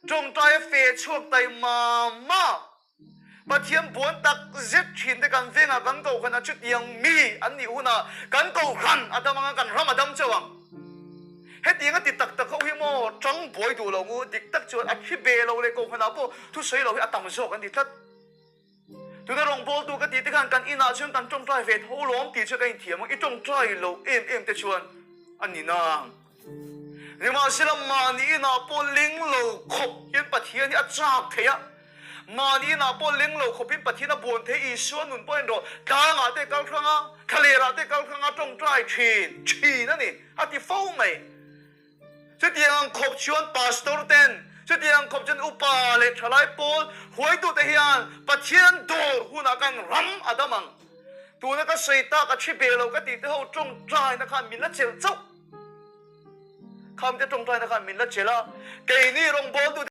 Tawngtai a fe chhuak tai mah mah. Pathian buan tak zet thin te kan vengah kan kohhran a chutiang mi an nih hunah kan kohhran a dam anga kan ram a dam chauh ang. Hetiang a ti tak tak ho hi maw tang buai duh lo ngu dik tak chuan a thi ve lo leh kohhranah pawh thusawi lo hi a tam zawk an ti tlat. Tuna rawngbawltu ka tih te khan kan inah chuan kan tawngtai ve tho lawm tih chu ka inthiam ang, i tawngtai lo em em te chuan a ni nang. Nimahsela mahni inah pawh ling lo khawp hian Pathian hi a chak thei a, mahni inah pawh ling lo khawpin Pathian a buan thei, Isua nun pawhin rawh tlangah te kal hrang a, thlalerah te kal hrang a tawngtai thin thin a ni a ti fo mai. Chutiang ang khawp chuan pastor ten, chutiang ang khawp chuan upa leh thalai pawl huaitute hian Pathian dawr hunah khan ram a dam ang. Tuna ka sawi tak a thi ve lo ka tih te ho tawngtaina khan min la chelh chauh. Khamte tawngtaina khan min la chelh a, keini rawngbawltute.